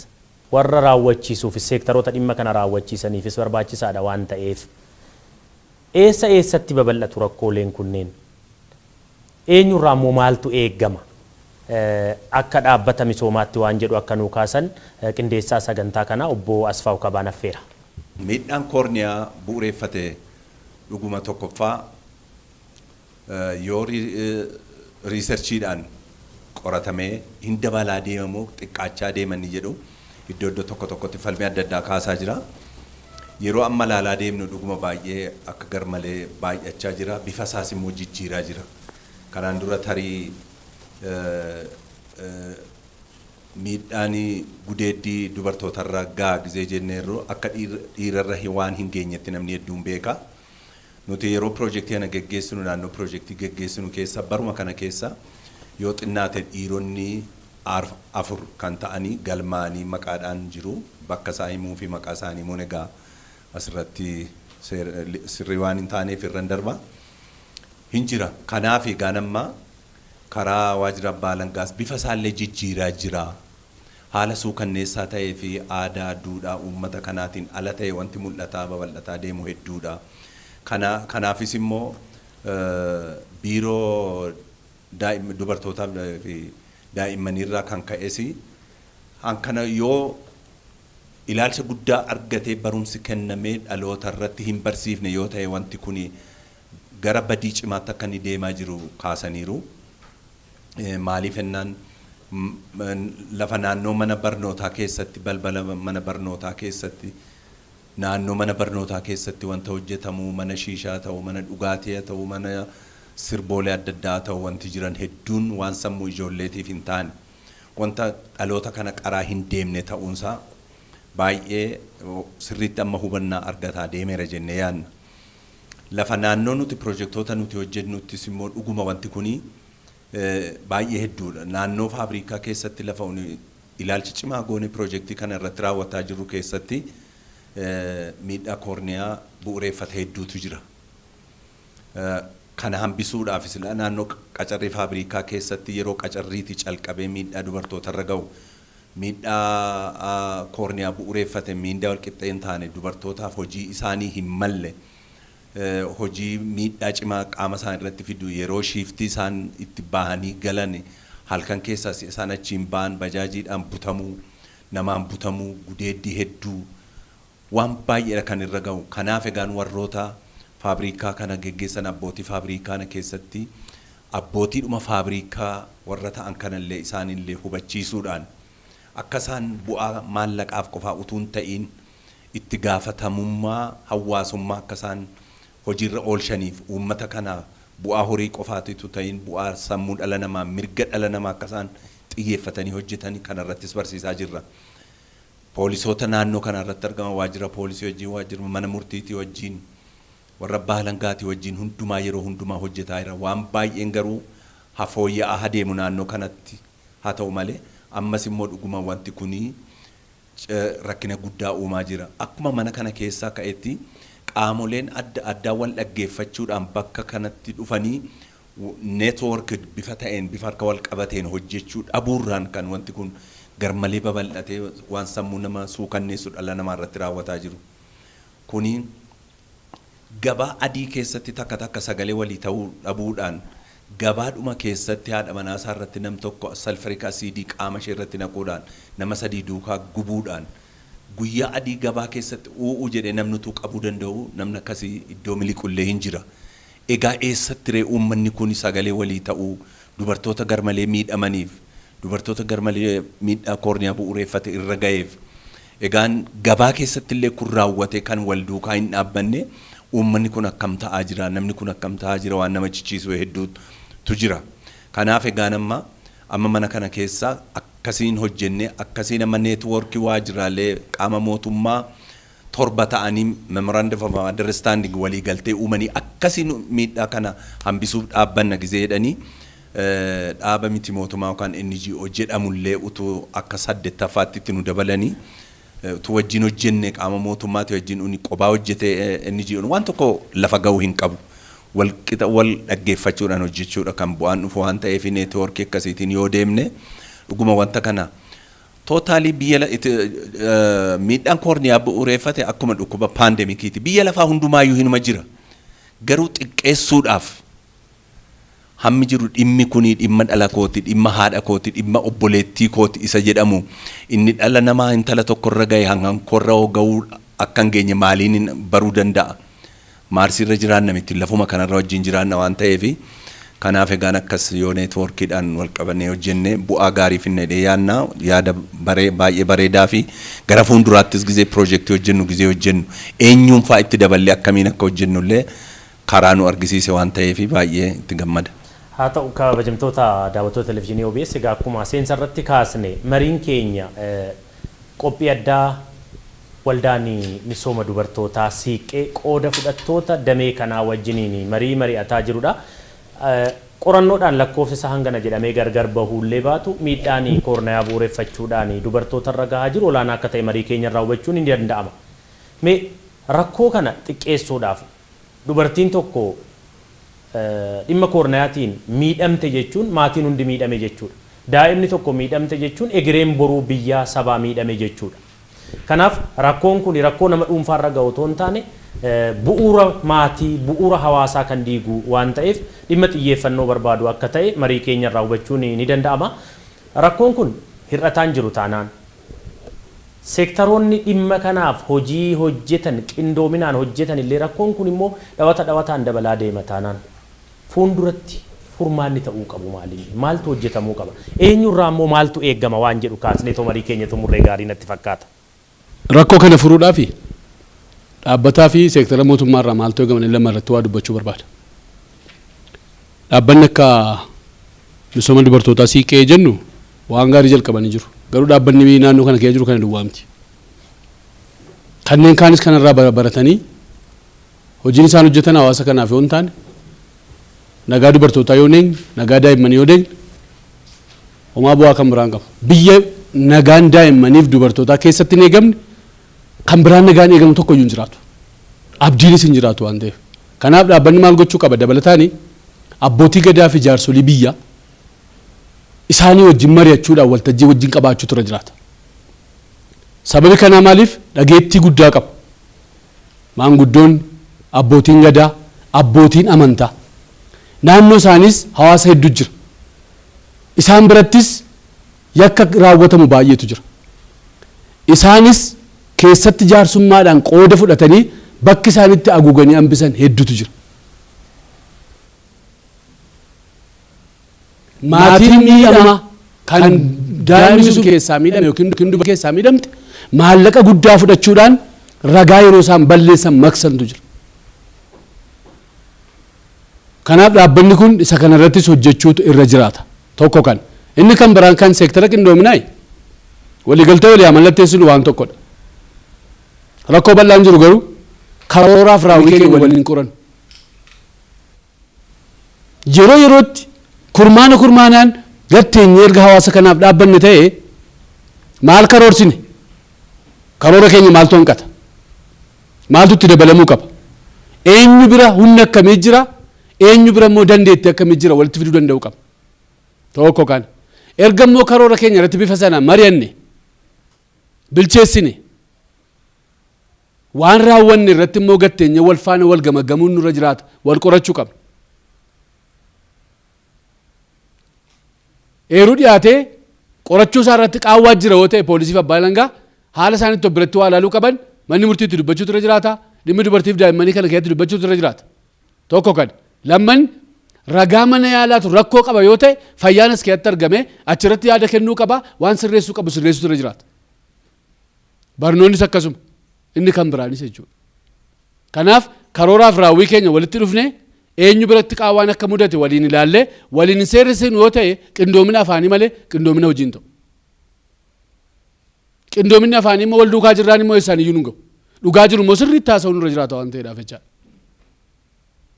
warra raawwachiisuufis seektaroota dhimma kana raawwachiisaniifis barbaachisaadha waan ta'eef eessa eessatti babal'atu rakkooleen kunneen, eenyurraa immoo maaltu eeggama akka dhaabbata misoomaatti waan jedhu akka nuu kaasan qindeessaa sagantaa kanaa obbo Asfaaw Kabaan affeera. Miidhaan koorniyaa bu'uureffate dhuguma tokkoffaa yoo researchiidhaan qoratamee hin dabalaa deemamoo xiqqaachaa deemanii jedhu iddoo iddoo tokko tokkotti falmii adda addaa kaasaa jira. Yeroo amma ilaalaa deemnu dhuguma baay'ee akka garmalee baay'achaa jira. Bifa isaas immoo jijjiiraa jira. Kanaan dura tarii miidhaan gudeeddii dubartootarra gaa gizee jenneerru akka dhiirarra waan hin geenyetti namni hedduun beeka. Nuti yeroo piroojeektii kana geggeessinu, naannoo piroojeektii geggeessinu keessa, baruma kana keessa yoo xinnaate dhiironni 4 kan ta'anii galmaanii maqaadhaan jiru. Bakka isaa himuu fi maqaa isaanii himuun egaa asirratti sirrii waan hin taaneef irran darba. Hin jira. Kanaaf egaa amma karaa waajjira abbaa alangaas bifa isaallee jijjiiraa jira. Haala suukanneessaa ta'ee fi aadaa duudhaa uummata kanaatiin ala ta'e wanti mul'ataa babal'ataa deemu hedduudha. Kanaafis immoo biiroo dubartootaa fi daa'immaniirraa kan ka'es kana yoo ilaalcha guddaa argatee barumsi kennamee dhaloota irratti hin barsiifne yoo ta'e, wanti kun gara badii cimaatti akka inni deemaa jiru kaasaniiru. Maaliif jennaan, lafa naannoo mana barnootaa keessatti, balbala mana barnootaa keessatti, naannoo mana barnootaa keessatti wanta hojjetamu, mana shiishaa ta'u, mana dhugaatii ta'u, mana sirboolee adda addaa ta'u, wanti jiran hedduun waan sammuu ijoolleetiif hin taane, wanta dhaloota kana qaraa hin deemne ta'uunsaa baay'ee sirriitti amma hubannaa argataa deemeera jennee yaadna. Lafa naannoo nuti piroojeektoota nuti hojjennuttis immoo dhuguma wanti kuni baay'ee hedduudha. Naannoo faabrikaa keessatti, lafa ilaalcha cimaa goone piroojeektii kana irratti raawwataa jirru keessatti, miidhaa koorniyaa bu'uureeffate hedduutu jira. Kana hambisuudhaafis naannoo qacarrii faabrikaa keessatti yeroo qacarriitii calqabee miidhaa dubartootarra ga'u, miidhaa koorniyaa bu'uureeffate, miidhaa walqixxee hin taane, dubartootaaf hojii isaanii hin malle, hojii miidhaa cimaa qaama isaanii irratti fidu, yeroo shiiftii isaan itti bahanii galan halkan keessaas isaan achiin ba'an bajaajiidhaan butamuu, namaan butamuu, gudeeddii hedduu, waan baay'eedha kan irra ga'u. Kanaaf egaan warroota faabrikaa kana geggeessan, abbootii faabrikaa kana keessatti abbootiidhuma faabrikaa warra ta'an kanallee isaanillee hubachiisuudhaan, akka isaan bu'aa maallaqaaf qofaa utuu hin ta'iin itti gaafatamummaa hawaasummaa akka isaan hojiirra oolchaniif, uummata kana bu'aa horii qofaatitu ta'in bu'aa sammuu dhala namaa, mirga dhala namaa akka isaan xiyyeeffatanii hojjetan kanarrattis barsiisaa jirra. Poolisoota naannoo kanarratti argaman, waajjira poolisii wajjin, waajjira mana murtiitii wajjin, warra abbaa alangaatii wajjin hundumaa yeroo hundumaa hojjetaa jira. Waan baay'een garuu hafooyya'aa adeemu naannoo kanatti haa ta'u malee, ammas immoo dhuguma wanti kunii rakkina guddaa uumaa jira. Akkuma mana kana keessaa ka'etti, qaamoleen adda addaa wal dhaggeeffachuudhaan bakka kanatti dhufanii network bifa ta'een, bifa harka wal qabateen hojjechuu dhabuurraan kan wanti kun garmalee babal'atee waan sammuu nama suukanneessu dhala namaa irratti raawwataa jiru. Kuni gabaa adii keessatti takka takka sagalee walii ta'uu dhabuudhaan, gabaadhuma keessatti haadha manaasaa irratti nam tokko sulfuric asiidii qaama ishee irratti naquudhaan, nama 3 duukaa gubuudhaan, guyyaa adii gabaa keessatti u'uu jedhee namni utuu qabuu danda'u namni akkasii iddoo miliqullee hin jira. Egaa eessatti ree uummanni kun sagalee walii ta'uu, dubartoota garmalee miidhamaniif, dubartoota garmalee miidhaa koorniyaa bu'uureeffate irra ga'eef, egaan gabaa keessatti illee kun raawwate kan wal duukaa hin dhaabbanne, uummanni kun akkam ta'aa jira, namni kun akkam ta'aa jira, waan nama chichiisu hedduutu jira. Kanaaf egaan amma mana kana keessa akkasiin hojjenne, akkasiin amma neetwoorkii waajjiraalee qaama mootummaa 7 ta'anii memorandum of understanding, walii galtee uumanii, akkasiin miidhaa kana hambisuuf dhaabbanna gizee jedhanii, dhaaba miti mootummaa yookaan NGO jedhamullee utuu akka saddeettaffaatti itti nu dabalanii, utuu wajjin hojjenne, qaama mootummaati wajjin uni qobaa hojjete NGO waan tokko lafa ga'uu hin qabu. Wal qixa wal dhaggeeffachuudhaan hojjechuudha kan bu'aan dhufu waan ta'eef, neetwoorkii akkasiitiin yoo deemne dhuguma wanta kana totally biyya miidhaan koorniyaa bu'uureeffate akkuma dhukkuba paandemikiiti. Biyya lafaa hundumaayyuu hinuma jira. Garuu xiqqeessuudhaaf hammi jiru dhimmi kuni dhimma dhala kooti, dhimma haadha kooti, dhimma obboleettii kooti isa jedhamu, inni dhala namaa intala tokkorra gahe hangan korra gahuu akka hin geenye maaliin baruu danda'a? Maarsiirra jiraanna miti, lafuma kanarra wajjin jiraanna waan ta'eefi, kanaaf egaan akkas yoo neetwoorkiidhaan wal qabannee hojjenne bu'aa gaarii finna jedhee yaadna. Yaada baree baay'ee bareedaa fi gara fuulduraattis gizee piroojeektii hojjennu, gizee hojjennu eenyuun faa itti daballee akkamiin akka hojjennu illee karaa nu argisiise waan ta'eef baay'ee itti gammada. Haa ta'u, kabajamtoota daawwattoota televizyiinii OBS, egaa akkuma seensa irratti kaasne mariin keenya qophii addaa Waldaan misooma dubartootaa Siiqqee qooda fudhattoota damee kanaa wajjiniin marii mari'ataa jirudha. Qorannoodhaan lakkoofsa isaa hangana jedhamee gargar bahuullee baatu, miidhaan koornayaa bu'uureffachuudhaan dubartoota irra gahaa jiru olaanaa akka ta'e marii keenya irraa hubachuun ni danda'ama. Mee rakkoo kana xiqqeessuudhaaf, dubartiin tokko dhimma koornayaatiin miidhamte jechuun maatiin hundi miidhame jechuudha. Daa'imni tokko miidhamte jechuun egereen boruu biyyaa sabaa miidhame jechuudha. Kanaaf rakkoon kun rakkoo nama dhuunfaarra ga'u otoo hin taane, bu'uura maatii, bu'uura hawaasaa kan diigu waan ta'eef dhimma xiyyeeffannoo barbaadu akka ta'e marii keenya irraa hubachuun ni danda'ama. Rakkoon kun hir'ataan jiru taanaan, seektaroonni dhimma kanaaf hojii hojjetan qindoominaan hojjetan illee rakkoon kun immoo dhawata dhawataan dabalaa deema taanaan, fuulduratti furmaanni ta'uu qabu maali? Maaltu hojjetamuu qaba? Eenyurraa immoo maaltu eeggama waan jedhu kaasnee too marii keenya xumurree gaarii natti fakkaata. Rakkoo kana furuudhaaf dhaabbataa fi seektara mootummaa irraa maaltu eegama lama irratti waa dubbachuu barbaada. Dhaabbanni akka misooma dubartootaa Siiqqee jennu waan gaarii jalqabanii jiru. Garuu dhaabbanni naannoo kana keessa jiru kana duwwaa miti. Kanneen kaanis kanarraa baratanii hojiin isaan hojjetan hawaasa kanaaf yoo hin taane, nagaa dubartootaa yoo hin eegne, nagaa daa'immanii yoo eegne, homaa bu'aa kan biraan qabu. Biyya nagaan daa'immaniif dubartootaa keessatti hin eegamne kan biraan nagaan eegamu tokko iyyuu hin jiraatu. Abdiinis hin jiraatu waan ta'eef. Kanaaf dhaabbanni maal gochuu qaba? Dabalataani abbootii gadaa fi jaarsolii biyyaa isaanii wajjin mari'achuudhaan waltajjii wajjin qabaachuu tura jiraata. Sababi kanaa maaliif? Dhageettii guddaa qabu. Maanguddoonni, abbootiin gadaa, abbootiin amantaa. Naannoo isaaniis hawaasa hedduu jira. Isaan birattis yakka raawwatamu baay'eetu jira. Isaanis keessatti jaarsummaadhaan qooda fudhatanii bakki isaanitti haguuganii hambisan hedduutu jira. Maatiin miidhamaa kan daa'imni sun keessaa miidhame yookiin dubartii keessaa miidhamte maallaqa guddaa fudhachuudhaan ragaa yeroo isaan balleessan maqsantu jira. Kanaaf dhaabbanni kun isa kanarrattis hojjechuutu irra jiraata. Tokko kan. Inni kan biraan kan seektara qindoominaayi. Waliigaltee walii mallatteessuun waan tokkodha. Rakkoo bal'aan jiru garuu karooraaf raawwii keenya waliin qoran. Yeroo yerootti, kurmaana kurmaanaan gatteenye erga hawaasa kanaaf dhaabbanne ta'e, maal karoorsine? Karoora keenya maaltu hanqata? Maaltu itti dabalamuu qaba? Eenyu bira humna akkamii jira? Eenyu bira immoo dandeettii akkamii jira? Walitti fiduu danda'uu qaba. Tokko kana. Erga immoo karoora keenya irratti bifa sana mari'anne, bilcheessine, waan raawwanne irratti immoo gatteenye wal faana wal gamaggamuun nurra jiraata. Wal qorachuu qabna. Eeruu dhiyaatee qorachuu isaa irratti qaawwaa jira yoo ta'e, poolisiif abbaa alangaa haala isaanitti of biratti waa ilaaluu qaban, manni murtiitti dubbachuutu irra jiraata. Dhimmi dubartiif daa'immanii kana keessatti dubbachuutu irra jiraata. Tokko kan. Lamman, ragaa mana yaalaatu rakkoo qaba yoo ta'e, fayyaan as keessatti argame achirratti yaada kennuu qaba, waan sirreessuu qabu sirreessuutu irra jiraata. Barnoonnis akkasuma, inni kan biraanis jechuudha. Kanaaf karooraaf raawwii keenya walitti dhufne eenyu biratti qaawwaan akka mudate waliin ilaallee waliin hin seerrisinu yoo ta'e, qindoomina afaanii malee qindoomina hojii hin ta'u. Qindoominni afaanii immoo wal duukaa jirraan immoo eessaan iyyuu nu gahu. Dhugaa jiru immoo sirriitti haasa'uun nurra jiraata waan ta'eedhaaf jechaadha.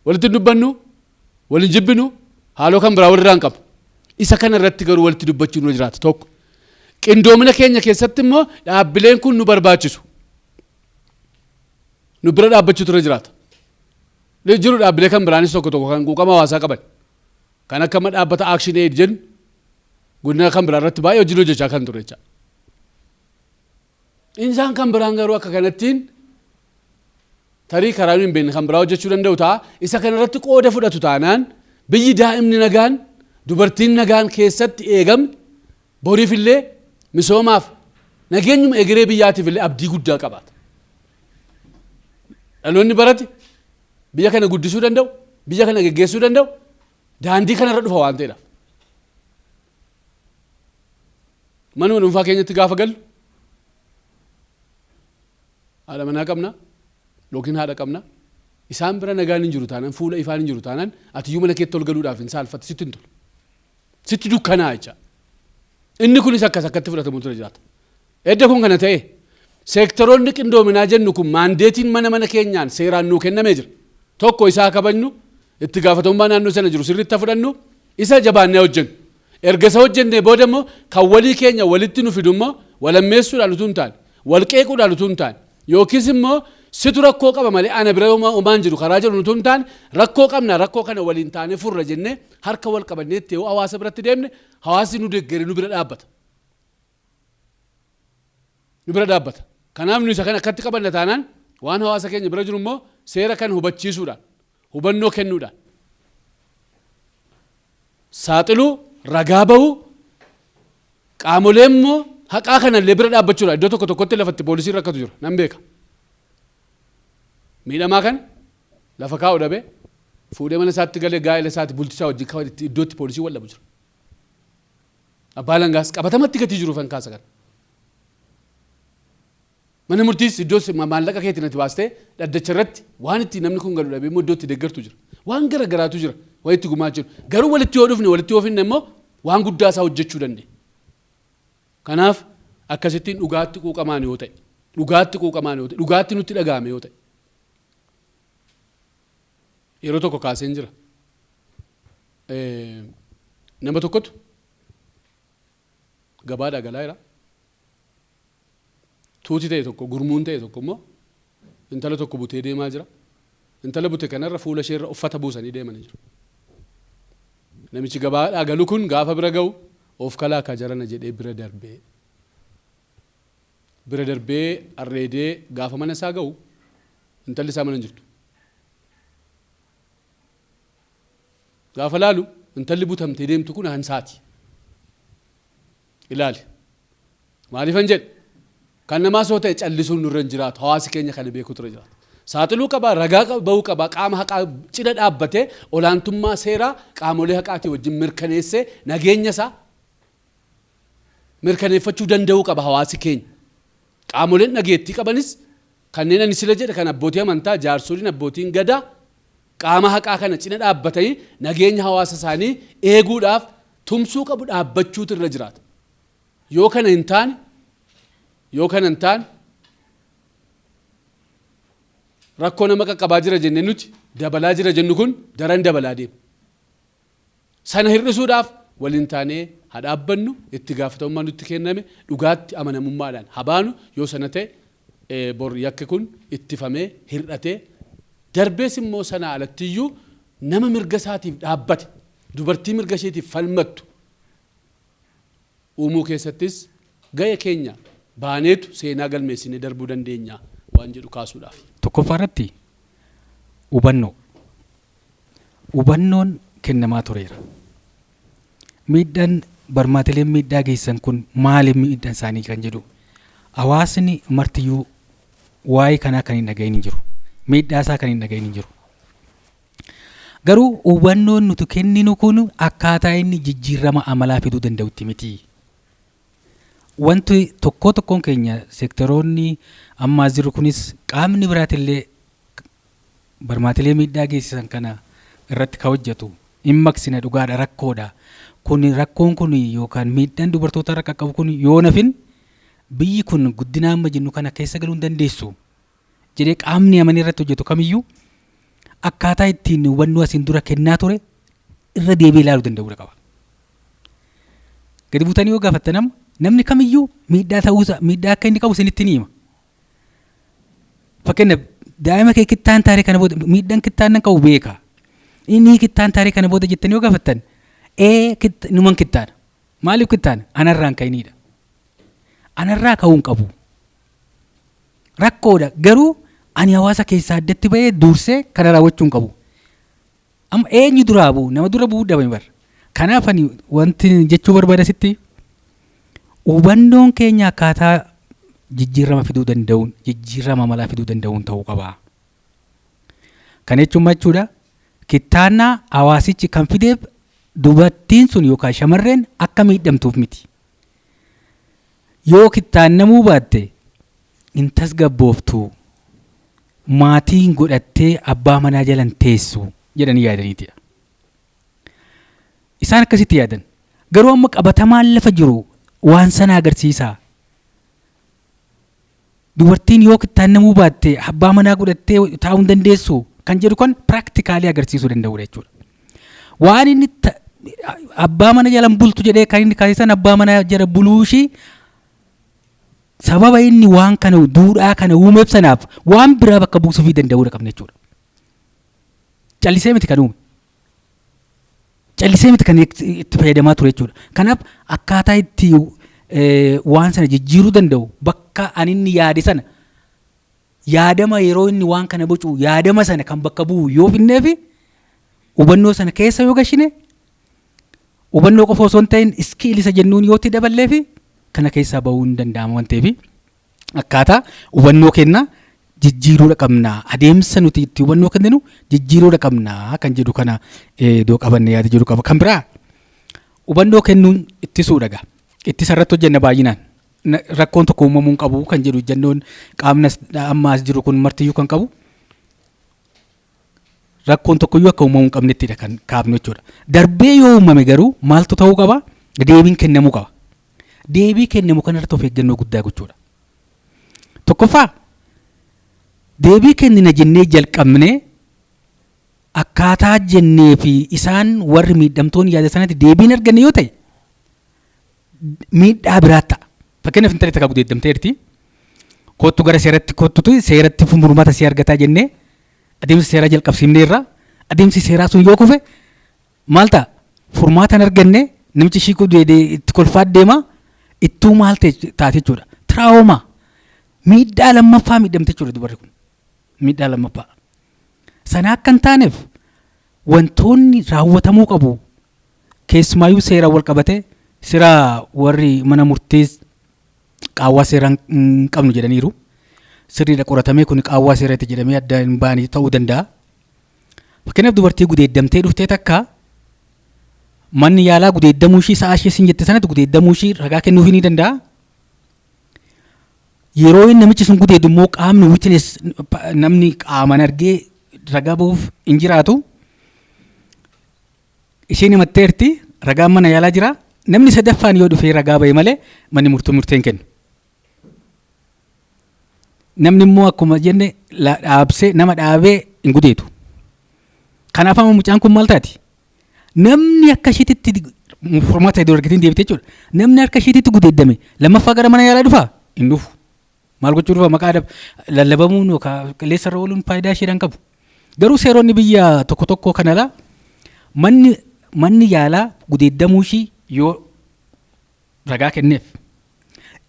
Walitti hin dubbannu, waliin jibbinu, haaloo kan biraa walirraa hin qabu. Isa kana irratti garuu walitti dubbachuun nurra jiraata tokko. Qindoomina keenya keessatti immoo dhaabbileen kun nu barbaachisu. Nu bira dhaabbachuutu irra jiraata. Jiru dhaabbilee kan biraanis tokko tokko kan quuqama hawaasaa qaban. Kan akka amma dhaabbata Action Aid jennu godina kan biraa irratti baay'ee hojii hojjechaa kan ture jecha. Isaan kan biraan garuu akka kanattiin tarii karaa nu hin beekne kan biraa hojjechuu danda'u ta'a. Isa kana irratti qooda fudhatu taanaan, biyyi daa'imni nagaan, dubartiin nagaan keessatti eegamne boriif illee misoomaaf, nageenyuma egeree biyyaatiif illee abdii guddaa qabaata. Dhaloonni barate biyya kana guddisuu danda'u, biyya kana geggeessuu danda'u daandii kanarra dhufa waan ta'eedhaaf. Manuma dhuunfaa keenyatti gaafa gallu haadha manaa qabna yookiin haadha qabna. Isaan bira nagaan hin jiru taanaan, fuula ifaan hin jiru taanaan, atiyyuu mana keetti ol galuudhaaf hin saalfatte, sitti hin tolu. Sitti dukkanaa jecha. Inni kunis akkas akkatti fudhatamu ture jiraata. Edda kun kana ta'e, Seektaroonni qindoominaa jennu kun maandeetiin mana mana keenyaan seeraan nuu kennamee jira. Tokko isaa kabajnu, itti gaafatamummaa naannoo sana jiru sirriitti fudhannu, isa jabaannee hojjennu. Erga isa hojjennee booda immoo kan walii keenya walitti nu fidu immoo walammeessuudhaan utuu hin taane, wal qeequudhaan utuu hin taane, yookiis immoo situ rakkoo qaba malee ana bira homaan jiru karaa jedhu utuu hin taane, rakkoo qabna, rakkoo kana waliin taanee furra jennee harka wal qabannee itti yoo hawaasa biratti deemne, hawaasni nu deeggaree nu bira dhaabbata. Nu bira dhaabbata. Kanaaf nu isa kana akkatti qabanna taanaan, waan hawaasa keenya bira jiru immoo seera kana hubachiisuudhaan, hubannoo kennuudhaan, saaxiluu, ragaa bahuu, qaamolee immoo haqaa kanallee bira dhaabbachuudha. Iddoo tokko tokkotti lafatti poolisiin rakkatu jira. Nan beeka. Miidhamaa kana lafa kaa'u dhabee fuudhee mana isaatti galee gaa'ela isaatti bultii isaa wajjin iddoo itti poolisii wal dhabu jira. Abbaa langaas qabatamatti gatii jiru fan kaasa kana. Mana murtiis iddoo maallaqa keetiin ati baastee dhaddacha irratti waan itti namni kun galu dhabee immoo iddoo itti deeggartu jira. Waan gara garaatu jira. Waan itti gumaa jiru. Garuu walitti yoo dhufne, walitti yoo finne immoo waan guddaa isaa hojjechuu dandeenya. Kanaaf akkasittiin dhugaatti quuqamaan yoo ta'e, dhugaatti quuqamaan yoo ta'e, dhugaatti nutti dhaga'ame yoo ta'e. Yeroo tokko kaaseen jira. Nama tokkotu gabaadhaa galaa jira. Tuuti ta'e tokko, gurmuun ta'e tokko immoo intala tokko butee deemaa jira. Intala bute kanarra fuula isheerra uffata buusanii deemanii jiru. Namichi gabaadhaa galu kun gaafa bira ga'u, of kalaa ka jarana jedhee bira darbee. Bira darbee arreedee gaafa mana isaa ga'u, intalli isaa mana hin jirtu. Gaafa laalu, intalli butamtee deemtu kun hansaati. Ilaali. Maaliifan jedhe? Kan namaa soo ta'e callisuun nurra hin jiraatu. Hawaasi keenya kana beekuutu irra jiraata. Saaxiluu qabaa, ragaa bahuu qabaa, qaama haqaa cina dhaabbatee olaantummaa seeraa qaamolee haqaatii wajjin mirkaneessee nageenya isaa mirkaneeffachuu danda'uu qaba hawaasi keenya. Qaamoleen dhageettii qabanis, kanneen ani sila jedhe kan abbootii amantaa, jaarsoliin, abbootiin gadaa qaama haqaa kana cina dhaabbatanii nageenya hawaasa isaanii eeguudhaaf tumsuu qabu, dhaabbachuutu irra jiraata. Yoo kana hin taane, yoo kana hin taane, rakkoo nama qaqqabaa jira jennee nuti dabalaa jira jennu kun daran dabalaa deema. Sana hir'isuudhaaf waliin taanee haa dhaabbannu, itti gaafatamummaa nutti kenname dhugaatti amanamummaadhaan haa baanu. Yoo sana ta'e, bor yakki kun ittifamee hir'atee darbees immoo sanaa alattiyyuu nama mirga isaatiif dhaabbate, dubartii mirga isheetiif falmattu uumuu keessattis ga'ee keenya baaneetu seenaa galmeessinee darbuu dandeenya waan jedhu kaasuudhaaf. Tokkoffaa irratti hubannoo. Hubannoon kennamaa tureera. Miidhaan barmaatileen miidhaa geessan kun maali, miidhaan isaanii kan jedhu hawaasni martiyyuu waa'ee kanaa kan hin dhagahin hin jiru. Miidhaa isaa kan hin dhagahin hin jiru. Garuu hubannoon nuti kenninu kun akkaataa inni jijjiirama amalaa fiduu danda'utti miti. Wanti tokko tokkoon keenya, seektaroonni ammaa jiru kunis, qaamni biraatillee barmaatilee miidhaa geessisan kana irratti ka hojjetu hin maqsina, dhugaadha, rakkoodha. Kun rakkoon kun yookaan miidhaan dubartoota irra qaqqabu kun yoo nafin biyyi kun guddina amma jennu kana keessa galuu hin dandeessu jedhee qaamni amanii irratti hojjetu kamiyyuu akkaataa ittiin hubannoo asiin dura kennaa ture irra deebi'ee ilaaluu danda'uudha qaba. Gadi buutanii yoo gaafattan, amma namni kamiyyuu miidhaa ta'uusaa, miidhaa akka inni qabu isinitti ni hima. Fakkeenyaaf, daa'ima kee kittaan taaree kana booda miidhaan kittaan nan qabu beeka. Inni kittaan taaree kana booda jettanii yoo gaafattan, ee, numan kittaana. Maaliif kittaana? Anarraan ka'iniidha. Anarraa ka'uu hin qabu. Rakkoodha, garuu ani hawaasa keessaa addatti bahee dursee kana raawwachuu hin qabu. Amma eenyu duraa bu'u? Nama dura bu'uu dhabame bara. Kanaaf ani wanti jechuu barbaada sitti, hubannoon keenya akkaataa jijjiirama fiduu danda'uun, jijjiirama amalaa fiduu danda'uun ta'uu qaba. Kana jechuun maal jechuudha? Kittaannaa hawaasichi kan fideef dubartiin sun yookaan shamarreen akka miidhamtuuf miti. Yoo kittaannamuu baatte hin tasgabbooftu, maatiin godhattee abbaa manaa jalan teessu jedhanii yaadaniitidha. Isaan akkasitti yaadan. Garuu amma qabatamaan lafa jiru waan sana agarsiisaa. Dubartiin yoo kittaannamuu baatte abbaa manaa godhattee taa'uu hin dandeessu kan jedhu kan practically agarsiisuu danda'udha jechuudha. Waan inni abbaa mana jala bultu jedhee kan inni kaasisan abbaa mana jala buluu ishii sababa inni waan kana duudhaa kana uumeef sanaaf waan biraa bakka buusuufii danda'uudha qabna jechuudha. Callisee miti kan uume. Callisee miti kan itti fayyadamaa ture jechuudha. Kanaaf akkaataa itti waan sana jijjiiruu danda'u, bakka ani inni yaade sana, yaadama yeroo inni waan kana bocu yaadama sana kan bakka bu'u yoo finneefi, hubannoo sana keessa yoo gashine, hubannoo qofa osoo hin ta'in skill isa jennuun yoo itti daballeefi, kana keessaa bahuu hin danda'ama waan ta'eef, akkaataa hubannoo kennaa jijjiiruudha qabna, adeemsa nuti itti hubannoo kenninu jijjiiruudha qabna kan jedhu kana iddoo qabanne yaada jedhu qaba. Kan biraa hubannoo kennuun ittisuudha gaa. Ittisa irratti hojjenna baay'inaan. Rakkoon tokko uumamuu hin qabu kan jedhu jennoon qaamni amma as jiru kun martiyyuu kan qabu, rakkoon tokkoyyuu akka uumamuu hin qabnettidha kan kaafnu jechuudha. Darbee yoo uumame garuu maaltu ta'uu qaba? Deebiin kennamuu qaba. Deebii kennamu kanarratti of eeggannoo guddaa gochuudha. Tokkoffaa, deebii kennina jennee jalqabnee akkaataa jennee fi isaan warri miidhamtoonni yaada sanatti deebiin arganne yoo ta'e, miidhaa biraa ta'a. Fakkeenyaaf, intalli takka gudeeddamteerti. Kottu gara seeratti kottutu seeratti furmaata si argataa jennee adeemsa seeraa jalqabsiifneerra. Adeemsi seeraa sun yoo kufe maal ta'a? Furmaata hin arganne, namichi ishii gudeedee itti kolfaa deema, ittuu maal taate jechuudha. Trauma, miidhaa lammaffaa miidhamte jechuudha dubarri kun. Miidhaa lammaffaa. Sana akka hin taaneef wantoonni raawwatamuu qabu, keessumaayyuu seera wal qabate, sira warri mana murtiis qaawwaa seeraa hin qabnu jedhaniiru. Sirriidha, qoratamee kun qaawwaa seeraatti jedhamee adda hin baane ta'uu danda'a. Fakkeenyaaf, dubartii gudeeddamtee dhuftee takka manni yaalaa gudeeddamuu ishii sa'a ishee sin jette sanatti gudeeddamuu ishii ragaa kennuufii ni danda'a. Yeroo inni namichi sun gudeedu immoo qaamni witness, namni qaamaan argee ragaa bahuuf hin jiraatu. Isheen himatteerti, ragaan mana yaalaa jira. Namni sadaffaan yoo dhufee ragaa bahe malee manni murtuu murtee hin kennu. Namni immoo akkuma jenne dhaabsee nama dhaabee hin gudeedu. Kanaaf amma mucaan kun maal taati? Namni akka isheetitti furmaata iddoo argatiin deebite jechuudha. Namni harka isheetitti gudeeddame lammaffaa gara mana yaalaa dhufaa? Hin dhufu. Maal gochuu dhufa? Maqaa lallabamuun yookaan qilleensa irra ooluun faayidaa isheedhaan qabu. Garuu seeronni biyya tokko tokko kan alaa manni yaalaa gudeeddamuu ishii yoo ragaa kenneef,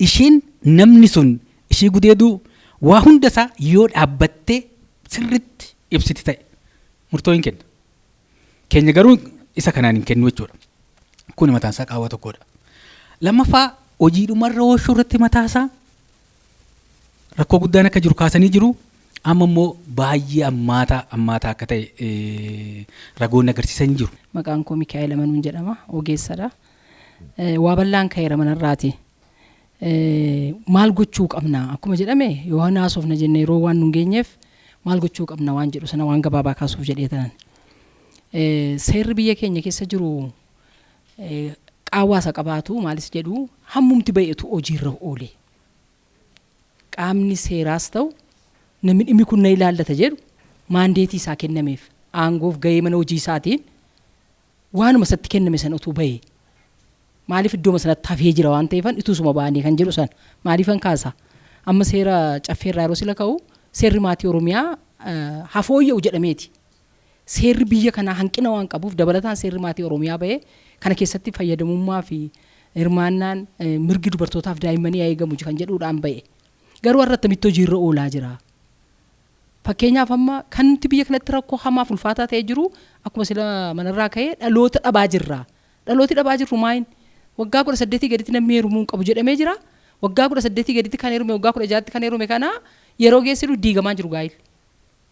isheen namni sun ishii gudeeduu waa hunda isaa yoo dhaabbattee sirritti ibsiti ta'e, murtoo hin kenna. Keenya garuu isa kanaan hin kennu jechuudha. Kuni mataan isaa qaawwa tokkodha. Lammaffaa, hojiidhumarra oolchuu irratti mataasaa rakkoo guddaan akka jiru kaasanii jiru. Amma immoo baay'ee ammaataa ammaataa akka ta'e ragoonni agarsiisanii jiru. Maqaan koo Mikaa'el Amanuun jedhama. Ogeessadha. Waa bal'aan ka'eera manarraati. Maal gochuu qabna? Akkuma jedhame, yoo haasofna jenne yeroo waan nun geenyeef, maal gochuu qabna waan jedhu sana waan gabaabaa kaasuuf jedhee tanan. Seerri biyya keenya keessa jiru qaawwaa isa qabaatu maalis jedhu, hammumti ba'eetu hojiirra oole. Qaamni seeraas ta'u namni dhimmi kun na ilaallata jedhu mandate isaa kennameef, aangoof gahee mana hojii isaatiin waanuma isatti kenname sana utuu bahe, maaliif iddooma sanatti hafee jira waan ta'eefan ituusuma baanee kan jedhu sana maaliifan kaasa. Amma seera caffeerraa yeroo sila ka'u, seerri maatii Oromiyaa hafooyya'u jedhameeti. Seerri biyya kanaa hanqina waan qabuuf dabalataan seerri maatii Oromiyaa bahee kana keessatti fayyadamummaa fi hirmaannaan mirgi dubartootaaf daa'immanii haa eegamu kan jedhuudhaan bahe. Garuu har'a attamitti hojiirra oolaa jira? Fakkeenyaaf, amma kan nuti biyya kanatti rakkoo hamaaf ulfaataa ta'ee jiru, akkuma sila manarraa ka'ee, dhaloota dhabaa jirra. Dhalooti dhabaa jirru maayin? Waggaa 18 gaditti namni heerumuu hin qabu jedhamee jira. Waggaa 18 gaditti kan heerume, waggaa 16tti kan heerume kana yeroo geessisu diigamaa jiru gaa'illi.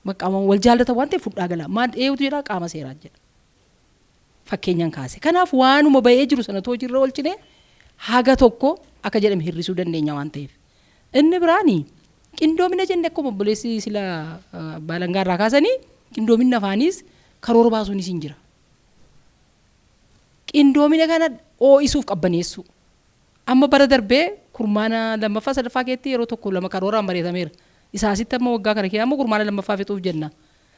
Bakka wal jaallatan waan ta'eef fudhaa gala. Maal eenyutu jedhaa? Qaama seeraan jedha. Fakkeenyaan kaase. Kanaaf waanuma bahee jiru sana hojiirra oolchine haga tokko akka jedhame hir'isuu dandeenya waan ta'eef. Inni biraani qindoomina jenne, akkuma obboleessi sila baalangaa irraa kaasanii, qindoominni afaaniis karoora baasuunis hin jira. Qindoomina kana oo'isuuf qabbaneessuu. Amma bara darbee Kurmaana lammaffaa sadaffaa keetti yeroo tokko lama karooraan mari'atameera. Isaasitti amma waggaa kana keessa ammoo kurmaana lammaffaa fixuuf jenna.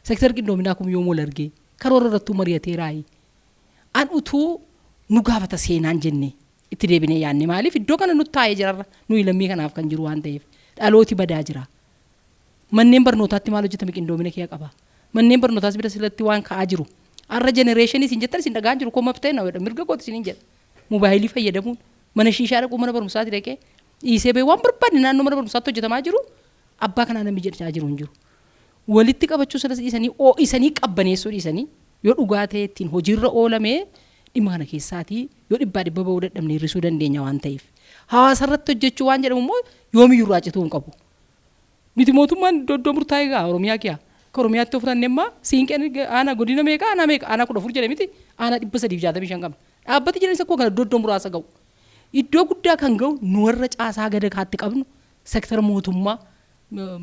Seektarri qindoominaa kun yoom wal argee karoora irrattuu mari'ateeraayi. An utuu nu gaafata seenaan jenne itti deebinee yaadne maaliif iddoo kana nutti taa'ee jirarra nuyi lammii kanaaf kan jiru waan ta'eef dhalooti badaa jira. Manneen barnootaatti maal hojjetame qindoomina kee qaba. Manneen barnootaas bira silatti waan ka'aa jiru. Har'a jenereeshinii isin jettan isin dhagaan jiru koo mabtee na jedha mirga kooti isiniin jedha. Moobaayilii fayyadamuun mana shiishaa dhaquu mana barumsaatti dhaqee dhiisee bee waan barbaadne naannoo mana barumsaatti hojjetamaa jiru abbaa kanaa namni jedhaa jiru hin jiru. Walitti qabachuu sanas dhiisanii oo'isanii qabbaneessuu dhiisanii yoo dhugaa ta'e ittiin hojiirra oolamee dhimma kana keessaatii yoo dhibbaa dhibba ba'uu dadhabne hir'isuu dandeenya waan ta'eef. Hawaasa irratti hojjechuu waan jedhamu immoo yoomiyyuu irraa cituu hin qabu. Miti mootummaan iddoo iddoo murtaa'e gaa Oromiyaa kiyaa. Akka Oromiyaatti of fudhanne immoo siinqeen aanaa godina meeqa aanaa meeqa aanaa 14 jedhe miti aanaa 365 qabna. Dhaabbati jiran isa akkuma kana iddoo iddoo muraasa ga'u. Iddoo guddaa kan ga'u nu warra caasaa gada kaatti qabnu sektara mootummaa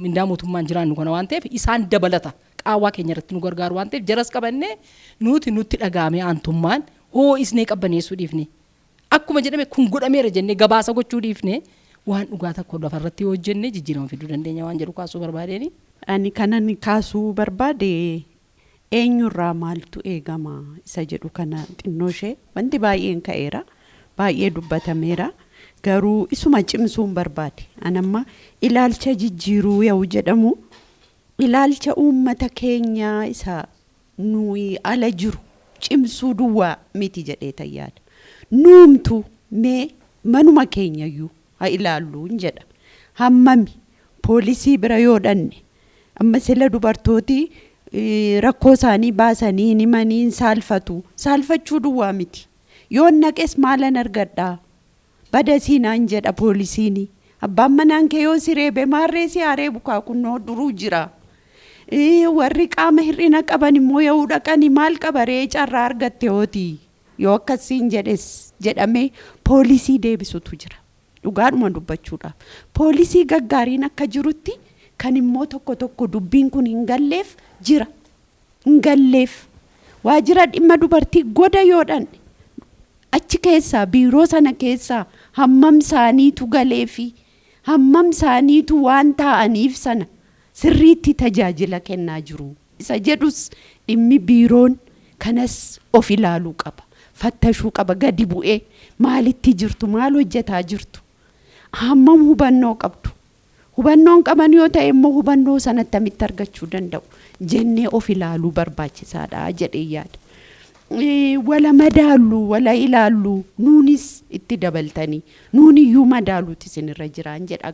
mindaa mootummaan jiraannu kana waan ta'eef isaan dabalata qaawwaa keenya irratti nu gargaaru waan ta'eef jaras qabannee nuti nutti dhaga'amee aantummaan hoo'isnee qabbaneessuu dhiifne. Akkuma jedhame kun godhameera jennee gabaasa gochuu dhiifne waan dhugaa tokko lafarratti yoo hojjenne jijjiirama fiduu dandeenya waan jedhu kaasuu barbaadeen. Ani kanan kaasuu barbaade eenyurraa maaltu eegama isa jedhu kana xinnoo ishee wanti baay'een ka'eera baay'ee dubbatameera garuu isuma cimsuun barbaade. Anamma ilaalcha jijjiiruu yoo jedhamu ilaalcha uummata keenyaa isa nuyi ala jiru cimsuu duwwaa miti jedhee tayyaada. Nuumtu mee manuma keenyayyuu haa ilaallu jedha. Hammami poolisii bira yoo dhanne amma sila dubartooti rakkoo isaanii baasanii hin himanii hin saalfatu. Saalfachuu duwwaa miti. Yoo naqes maalan argadhaa? Badasiinaan jedha poolisiin. Abbaan manaan kee yoo si reebe maarree si haa reebu kaa kunnoo duruu jira. Warri qaama hir'ina qaban immoo yoo dhaqanii maal qabaree carraa argatte hooti. Yoo akkasiin jedhes jedhamee poolisii deebisutu jira. Dhugaadhuma dubbachuudhaaf. Poolisii gaggaariin akka jirutti kan immoo tokko tokko dubbiin kun hin galleef jira. Hin galleef. Waajjira dhimma dubartii goda yoo dhanne achi keessaa biiroo sana keessaa hammam isaaniitu galeefi hammam isaaniitu waan taa'aniif sana sirriitti tajaajila kennaa jiru. Isa jedhus dhimmi biiroon kanas of ilaaluu qaba. Fattashuu qaba gadi bu'ee maalitti jirtu maal hojjetaa jirtu hammam hubannoo qabdu. Hubannoon qaban yoo ta'e immoo hubannoo sana attamitti argachuu danda'u jennee of ilaaluu barbaachisaadha jedhee yaada. Wala madaallu wala ilaallu nuunis itti dabaltanii nuuniyyuu madaaluuti isinirra jiraan jedha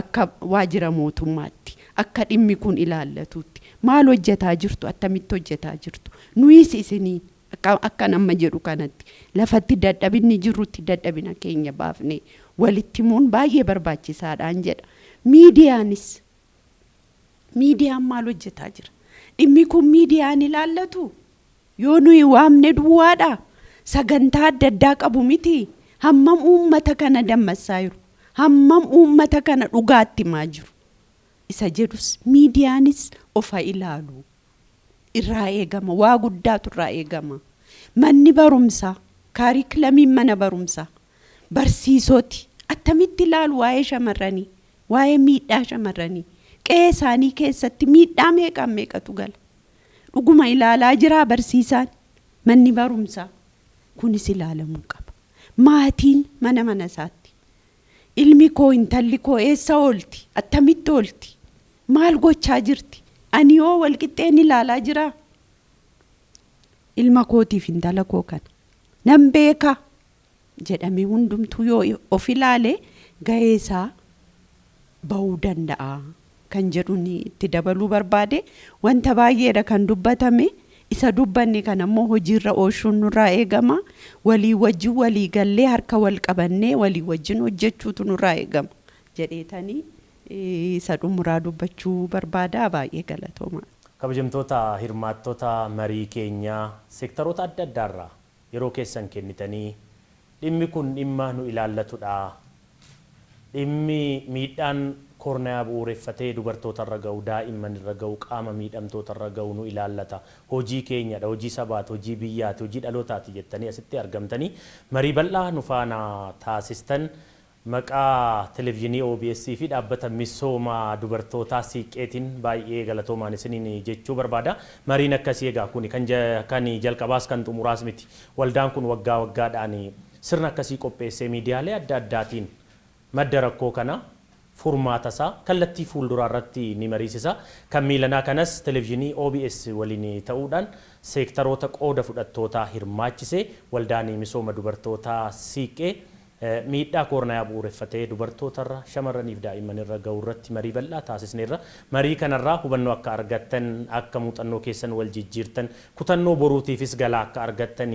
akka waajjira mootummaatti akka dhimmi kun ilaallatuutti maal hojjetaa jirtu attamitti hojjetaa jirtu nuyis isiniin akka nama jedhu kanatti lafatti dadhabinni jirrutti dadhabina keenya baafnee walitti himuun baay'ee barbaachisaadhaan jedha. Miidiyaanis miidiyaan maal hojjetaa jira? Dhimmi kun miidiyaan ilaallatu yoo nuyi waamne duwwaadha sagantaa adda addaa qabu miti hammam uummata kana dammassaa jiru hammam uummata kana dhugaatti himaa jiru isa jedhus miidiyaanis ofa ilaalu irraa eegama waa guddaatu irraa eegama. Manni barumsaa kaarikulamiin mana barumsaa barsiisoti attamitti ilaalu waa'ee shamarranii waa'ee miidhaa shamarranii qe'ee isaanii keessatti miidhaa meeqaan meeqatu gala. Dhuguma ilaalaa jiraa barsiisaan manni barumsaa kunis ilaalamuu qaba. Maatiin mana mana isaatti ilmi koo intalli koo eessa oolti attamitti oolti maal gochaa jirti ani yoo walqixxeen ilaalaa jiraa ilma kootiif intala koo kana nan beeka jedhamee hundumtuu yoo of ilaale ga'ee isaa ba'uu danda'a kan jedhuun itti dabaluu barbaade wanta baay'eedha kan dubbatame isa dubbanne kan ammoo hojiirra oolchuun nurraa eegama walii wajjin walii gallee harka wal qabannee walii wajjin hojjechuutu nurraa eegama jedheetanii isa dhumuraa dubbachuu barbaada baay'ee galatooma. Kabajamtoota hirmaattota marii keenyaa seektaroota adda addaarraa yeroo keessan kennitanii dhimmi kun dhimma nu ilaallatudha. Dhimmi miidhaan kornayaa bu'uureffatee dubartootarra ga'u, daa'immanirra ga'u, qaama miidhamtootarra ga'u nu ilaallata. Hojii keenyadha, hojii sabaati, hojii biyyaati, hojii dhalootaati jettanii asitti argamtanii marii bal'aa nu faana taasistan Maqaa televezyiinii OBS fi dhaabbata misooma dubartootaa Siiqqeetiin baay'ee galatoomaan isiniin jechuu barbaada. Mariin akkasii egaa kun kan jalqabaas kan xumuraas miti. Waldaan kun waggaa waggaadhaan sirna akkasii qopheessee miidiyaalee adda addaatiin madda rakkoo kana, furmaata isaa, kallattii fuulduraa irratti ni mariisisa. Kan miilanaa kanas televezyiinii OBS waliin ta'uudhaan seektaroota qooda fudhattootaa hirmaachisee waldaan misooma dubartootaa Siiqqee miidhaa koornayaa bu'uureffatee dubartootarra, shamarraniif daa'immanirra ga'u irratti marii bal'aa taasisneerra. Marii kanarraa hubannoo akka argattan, akka muuxannoo keessan wal jijjiirtan, kutannoo boruutiifis galaa akka argattan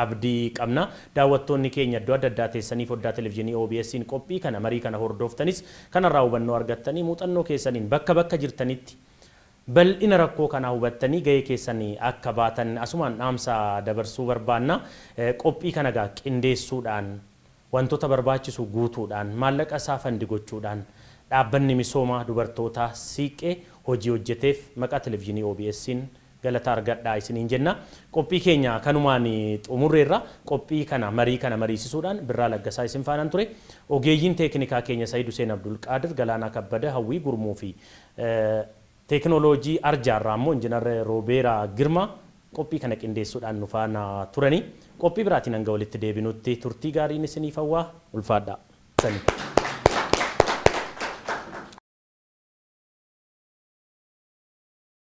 abdii qabna. Daawwattoonni keenya iddoo adda addaa teessanii foddaa televezyiinii OBS'n qophii kana, marii kana hordoftanis kanarraa hubannoo argattanii muuxannoo keessaniin bakka bakka jirtanitti bal'ina rakkoo kanaa hubattanii gahee keessanii akka baatan asumaan dhaamsa dabarsuu barbaanna. Qophii kana gaa qindeessuudhaan, wantoota barbaachisu guutuudhaan, maallaqa isaa fund gochuudhaan dhaabbanni misooma dubartootaa Siiqqee hojii hojjeteef maqaa televezyiinii OBS'n galata argadhaa isiniin jenna. Qophii keenya kanumaan xumurreerra. Qophii kana, marii kana mariisisuudhaan Birraa Laggasaa isin faanaan ture. Ogeeyyiin teeknikaa keenya Saayid Huseen Abdulqaadir, Galaanaa Kabbada, Hawwii Gurmuu fi teekinooloojii Arjaarraa immoo Injiinar Roobeeraa Girmaa qophii kana qindeessuudhaan nu faana turani. Qophii biraatiin hanga walitti deebinutti turtii gaariin isiniif hawwaa, ulfaadhaa. Sanii.